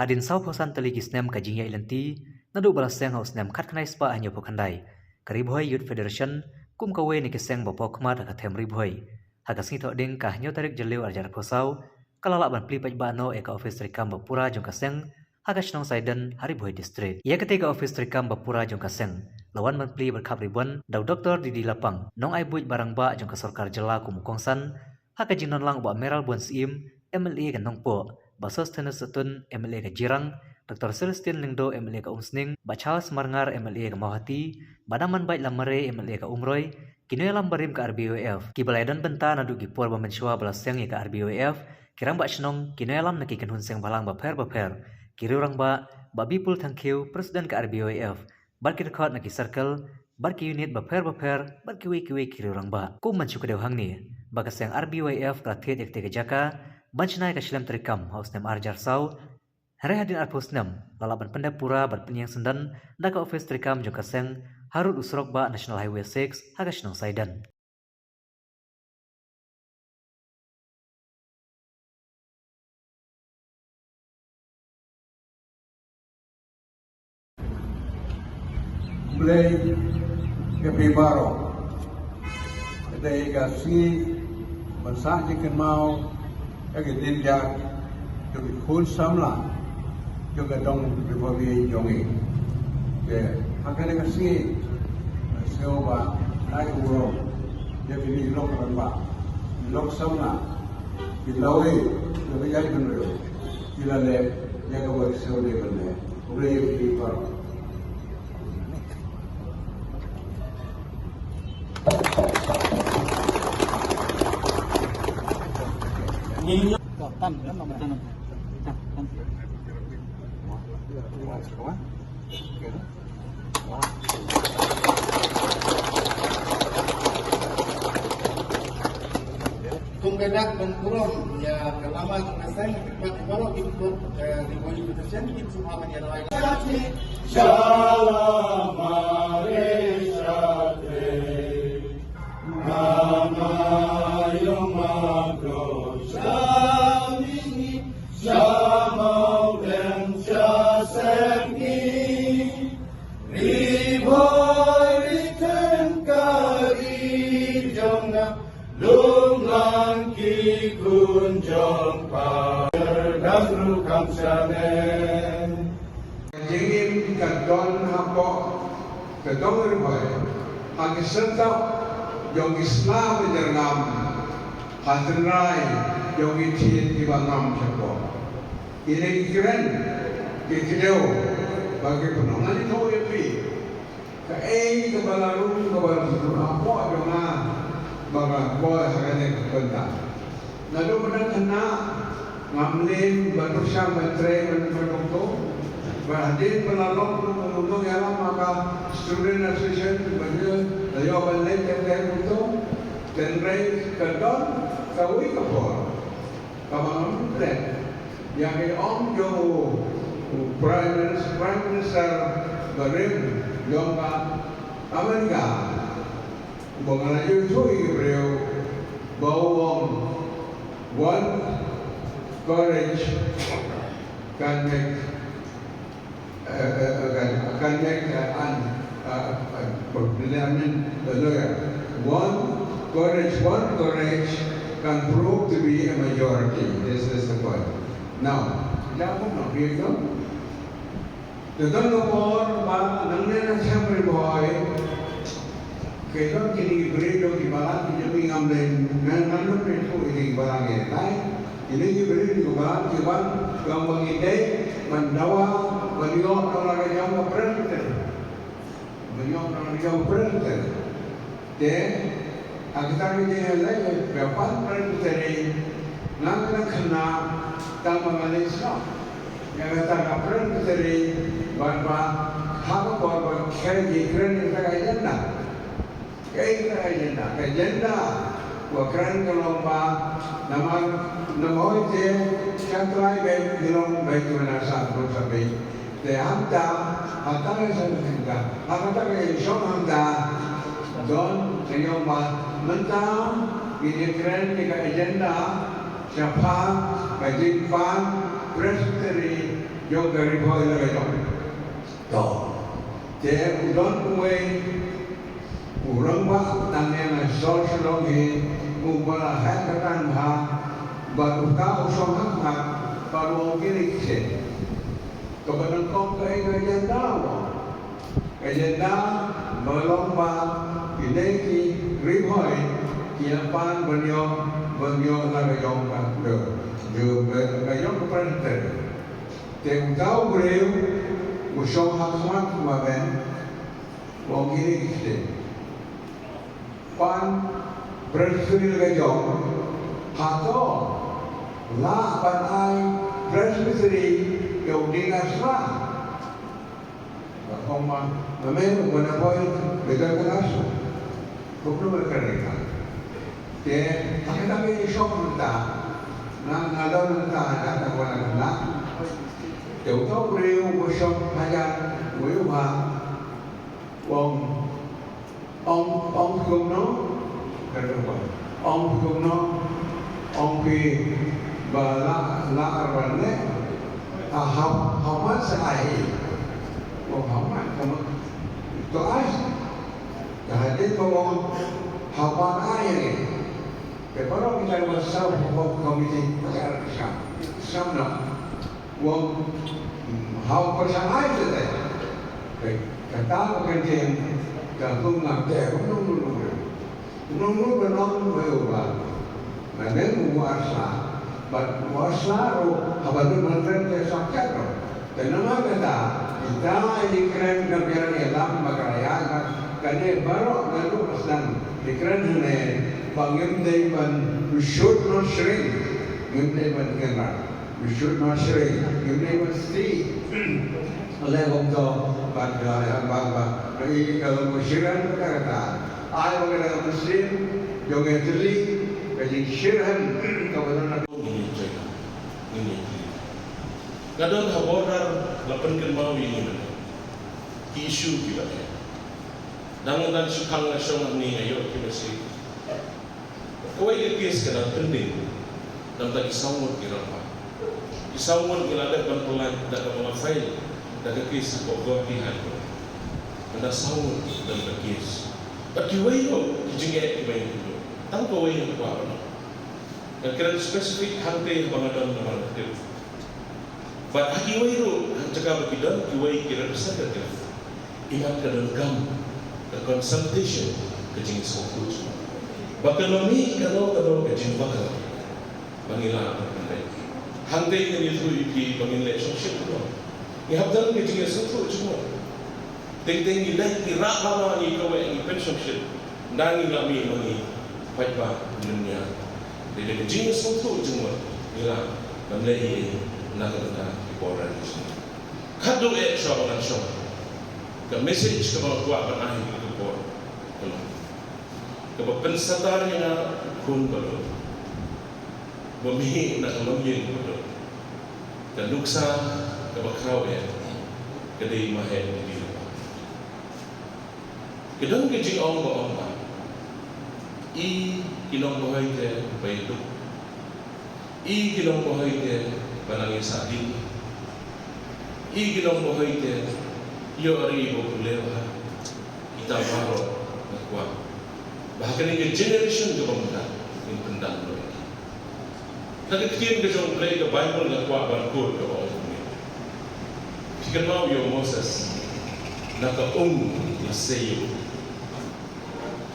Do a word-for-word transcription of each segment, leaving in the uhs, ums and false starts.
Hadien sawphew san tylli ki snem ka jingïaid lynti, naduh ba la seng ha u snem khatkhyndai spah hynñiewphew khyndai, ka Ri Bhoi Youth Federation kum kawei na ki seng ba paw khmat ha ka them Ri Bhoi, ha ka Sngi Thohdieng ka hynñiew tarik Jylliew arhajar arphew saw, ka la lah ban plie paidbah noh ïa ka ophis treikam ba pura jong ka seng ha ka shnong Saiden ha Ri Bhoi District. Ïa katei ka ophis treikam ba pura jong ka seng la wan ban plie bad khap ribbon da u Doktor D D Lapang, nongai buit ba rangbah jong ka sorkar jylla kum u kongsan, ha ka jingdon lang u Bah Mayralborn Syiem, M L A ka Nongpoh, Bah Sosthenes Sohtun, M L A ka Jirang, Doktor Celestine Lyngdoh, M L A ka Umsning, Bah Charles Marngar, M L A ka Mawhati, Bah Dkhar Lamare, M L A ka Umroi, ki nongïalam barim ka R B Y F, kiba la ïadon bynta naduh ki por ba mynshuwa ba la seng ïa ka R B Y F, ki rangbah shnong, ki nongïalam na ki kynhun seng bhalang bapher bapher, ki riew rangbah, Bah Bipul Thangkhiew, President ka R B Y F, bad ki dkhot na ki circle, bad ki unit bapher bapher, bad kiwei kiwei ki riew rangbah. Kum ban shu kdew hangne ba ka seng R B Y F ka la thied ïa katei ka jaka ban shna ïa ka shlem treikam ha u snem arhajar saw, hynrei hadien arphew snem la lah ban pyndep pura bad pynïeng syndon da ka ophis treikam jong ka seng harud u surok bah National Highway six ha ka shnong Saiden. Khublei ïa phi baroh. Ka dei ka sngi ban sah jingkynmaw ïa ki jingjia jong ki khun samla jong ka dong Ri Bhoi jong ngi. Te ha kane ka sngi nga sngew ba ai u burom ïa kine ki lok rangbah, ki lok samla, ki lawei jong ka jaitbynriew ki la leh ïa kaba ki sngew dei ban leh. Khublei ïa phi baroh. Kum ka dak ban burom ïa ka lama jong ka seng, bad baroh ki khun, eh, Ri Bhoi Youth Federation, ki sngewbha ban ïa rai. Shalom Aleichem. Mama yong ma kro shamini, shamau dem shasemi. Ri Bhoi ri teng ka ri jong nga, lum lang ki khun jong pha. Dang ruh kam shane. Jingim ka don hapoh ka dong Ri Bhoi, ha ki syrtap jong ki sla ba jyrngam, ha tynrai jong ki thied kiba ngam shapoh. Kine ki kren, ki kdew, ba ki pynlong. Ngan ïathuh ïa phi kaei kaba la rung, kaba la rung hapoh jong nga, ba nga poi ha kane ka bynta. Naduh ba dang khynnah nga mlien ban pyrshang ban trei ban pynlong to. Bad hadien ba la long nongïalam ha ka Student Association, ba la ïoh ban leit teng teng to. Hynrei ka don kawei ka por kaba ngam klet ïa ka ong jong u Prime Minister, Prime Minister barim jong ka America. Ba nga la ïathuh ïa ki briew ba u ong, one courage can make, uh, uh, uh, can, can make, uh, an, uh, uh, I mean, the lawyer. One courage, one courage can prove to be a majority. This is the point. Now, ïa ka nongpynim. Te don ka por ba nangne na Seng Ri Bhoi, ki don kine ki briew jong ki balang ki jong ngi, ngam dei ngan, ngan ym ïathuh ïa ki balang ïa tai. Kine ki briew jong ki balang ki wan, ki wan ba ngi dei ban dawa ban ïoh na la ka jong ka Presbytery. Ban ïoh na la ka jong ka Presbytery. Te ha kata ka jingïaleh, ba pan Presbytery nga khynnah, tang ba nga leit shnong ïa kata ka Presbytery, bad ba ha ka por ba kren, ngi kren ïa kata ka agenda. Kaei kata ka agenda? Ka agenda ba kren ka long ba namar, namar te sha trai beit ngi long beit kiba na sah, kiba na sah beit. Te hangta, hangta ka seng hangta, hangta ka jingshong hangta, don ka ïong ba mynta ngi ïa kren ïa ka agenda shaphang ka jingpan Presbytery Jong ka Ri Bhoi la ka jong. To. Te u don uwei u rangbah nangne na sor Shillong hi, uba la heh ka tang bha, bad uta u shong hangne, bad u ong kine ki sien. Kaba nyngkong ka ïa ka agenda u ong. Ka agenda ba long ba kine ki Ri Bhoi ki ïa pan ban ïoh, ban ïoh la ka jong ka, ka, ka jong ka Presbytery. Te uta u briew u shong ha khmat ma Ben, u ong kine ki ktien. Pan Presbytery la ka jong, hato lah ban ai Presbytery ïa u Ding Arsla? Ba ong ma, ma me u ban appoint, me don ka ngas. Kumno me kren ka? Te, ha kata ka i shong mynta, nga, nga don mynta, da ka wan na. Te uta u briew u shong hajan, u ïa u ha, u ong, ong, ong kumno? Kata u ong, ong kumno? Ong phi ba la, la ar ban leh. Ah, how, how much I? Oh, how much? How much? To ask. Ka hadien ba ong, how much I? Te baroh kita ba sub committee, ka ar ka sub. Sub no. U ong, mm, how percent ai te te. Kata ka ktien ka kum ngam te, kum nong nong nong. Nong nong nong nong nong nong. Nane u Arsla. Bad u Arsla ruh haba dei ban kren te sakhiat ruh. Te namar kata, kita ïa kren na biang ïalam ba ka ïa ka, kane baroh naduh ba sdang ïa kren hangne ba ngim dei ban, we should not shrink. Ngim dei ban kynrad. We should not shrink. Ngim dei ban sdih. Ale kumto, bad ka ïa ba ba ka i ka long ka shiran ka kata. Ai ba ka dang mynsiem jong ka thylli ka jingshiran kaba don na. Ngin ïa trei, ngin ïa trei. Nga don ha border, la pynkynmaw ïa ngi mynta ki issue kiba eh. Dang, dang shu khang nga shong hangne nga ïoh kiba shi. Kawei ka case ka dang pending. Namar ki saw ngut ki rangbah. Ki saw ngut ngi la dep ban pynlait da kaba la file da ka case hapoh Guwahati High Court. Ka dang saw ngut ki don ka case. Bad kiwei ruh ki jingeh kiba ngi pynduh. Tang kawei nga kwah ban ong. Nga kren specific hangtei haba nga don namar nga tip. Bad ha kiwei ruh, ha jaka ba ki don kiwei ki representative, i mat ka donkam ka consultation, ka jingsngewthuh. Ba kan ym mih kano kano ka jingbakla ba ngi lah ban leh. Hangtei ngin ïathuh ïa phi ba ngin leh shongshit kumno. Ngi hap don ka jingsngewthuh jingmut. Teng teng ngi leh, ngi rah lama, ngi kaweh, ngi pynshongshit. Ynda ngi la mih ma ngi paidbah lynñiar. Dei da ka jingsngewthuh jingmut ngi lah ban leh ei ei na ka bynta ki polarization. Khatduh eh shuwa ba ngan shong, ka message kaba nga kwah ban ai ha kane ka por ka long kaba pynsatar ïa nga, u khun ba duk ba mih na ka longïing ba duk. Ka nuksa kaba khraw eh ka dei ma heh u dih. Ka don ka jingong ba ong ba, i ki nongbahoi te ba ïaduk, i ki nongbahoi te ba nang ïasahdien, i ki nongbahoi te ïoh ri ba pule bha. Kita baroh nga kwah ba ha kane ka generation kaba mynta ngin pyndang noh ïa ki. Na ka ktien ka jong U Blei ka Baibl nga kwah ban quote kaba ong kumne. Phi kynmaw ïa u Moses, na ka um la sei ïa u.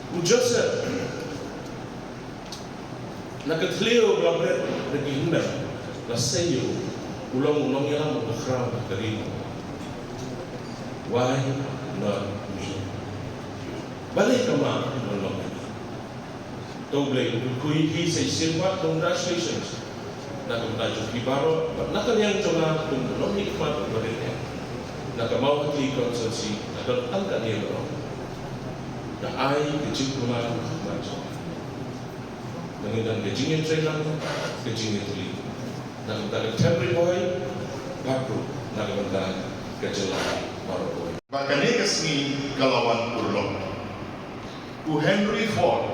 U Joseph, na ka thliew ba la bret da ki hynmen la sei ïa u. U long u nongïalam uba khraw ha ka ri. Why not me? Balei ka ma u long ïa ngi? To U Blei u kyrkhu ïa phi sa shisien pat, congratulations na ka bynta jong phi baroh, bad na ka liang jong nga kum u nongmihkhmat uba rit eh na ka Mawhati constituency, nga don tang kane ruh, da ai ka jingkular ha khmat jong nga. Ba ngin don ka jingïatreilang, ka jingïatylli na ka bynta ka Thep Ri Bhoi bad ruh na ka bynta ka jylla baroh kawei. Ba kane ka sngi ka la wan urlong. U Henry Ford,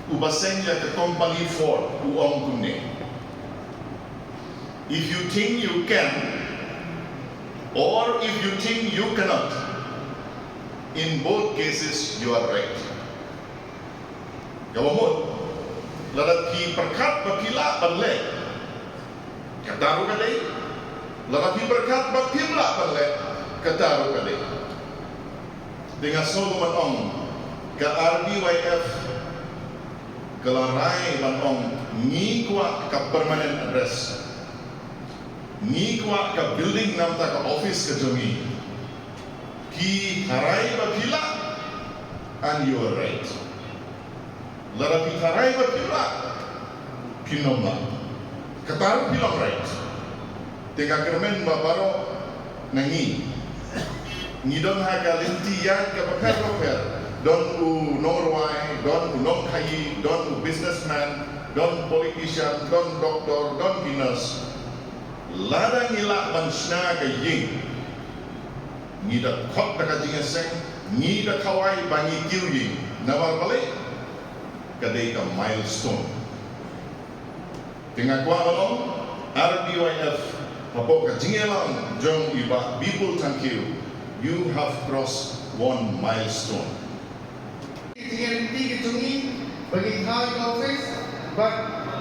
uba seng ïa ka kompani Ford, u ong kumne: If you think you can, Or if you think you cannot, in both cases you are right. Kaba mut, lada phi pyrkhat ba phi lah ban leh, kata ruh ka dei. Lada phi pyrkhat ba phim lah ban leh, kata ruh ka dei. Te nga sngew ba man ong, ka R B Y F ka la rai ban ong, ngi kwah ka permanent address. Ngi kwah ka building namar ka office ka jong ngi. Phi tharai ba phi lah, and you are right. Lada phi tharai ba phim lah, phin ym lah. Kata ruh phi long right. Te nga kyrmen ba baroh na ngi, ngi don ha ka lynti ïaid kaba pher bapher. Don u nongrwai, don u nongkhaii, don u businessman, don politician, don doktor, don ki nurse. Lada ngi lah ban shna ka ïing, ngi da khot da ka jingïaseng, ngi da khawai ba ngi kiew ïing. Namar balei? Ka dei ka milestone. Te nga kwah ban ong, R B Y F, hapoh ka jingïalang jong i Bah Bipul Thangkhiew, you have crossed one milestone. Ki jingïalehkai ki jong ngi ba ngin thaw ïa ka office, bad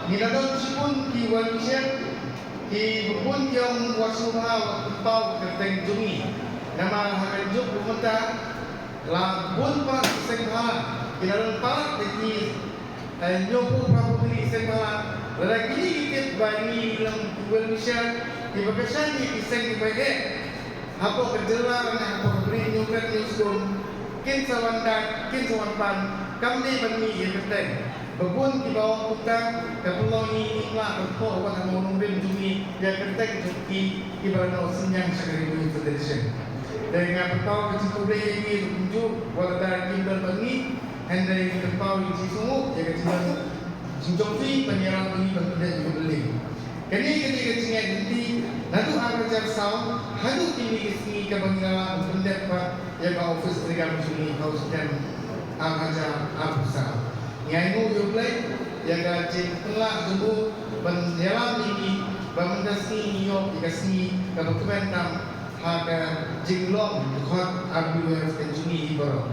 ngi la don shibun ki volunteer kiba bun ki ong wat sngewbha wat pynpaw ka kyrteng jong ngi. Namar ha ka juk ba mynta la bun palat ki seng bhalang ki la don palat da ki, eh, hynñiewphew phra phew tylli ki seng bhalang. Lada kine ki tip ba ngi long ki volunteer kiba kyrshan ïa ki seng kiba eh hapoh ka jylla ne hapoh ka ri, hynñiew kret hynñiew skul, kin sa wan dait, kin sa wan pan, kam dei ban mih ïa ka kyrteng. Ba bun kiba ong kumta, ka pynlong ïa ngi ngim lah ban thoh wat ha nongrim jong ngi ïa ka kyrteng jong ki, kiba la noh synñiang sha ka Ri Bhoi Youth Federation. Te nga pynpaw ka jingkhublei ïa ngi ruh kumjuh, wat lada kim don bad ngi, hynrei ngi pynpaw ïa ka jingsngewnguh ïa ka jingdon jingjop phi ban ïarap ïa ngi ban pyndep ïa ka building. Kane ka dei ka jingïaid lynti naduh ar hajar saw haduh kine ki sngi kaba ngi la lah ban pyndep pat ïa ka office treikam jong ngi ha u snem ar hajar arphew saw. Ngi ainguh ïa U Blei ïa ka jingpynlah jong u ban ïalam ïa ngi ba mynta sngi ngi ïoh ïa ka sngi kaba kmen tam ha ka jinglong dkhot R B Y F ka jong ngi hi baroh.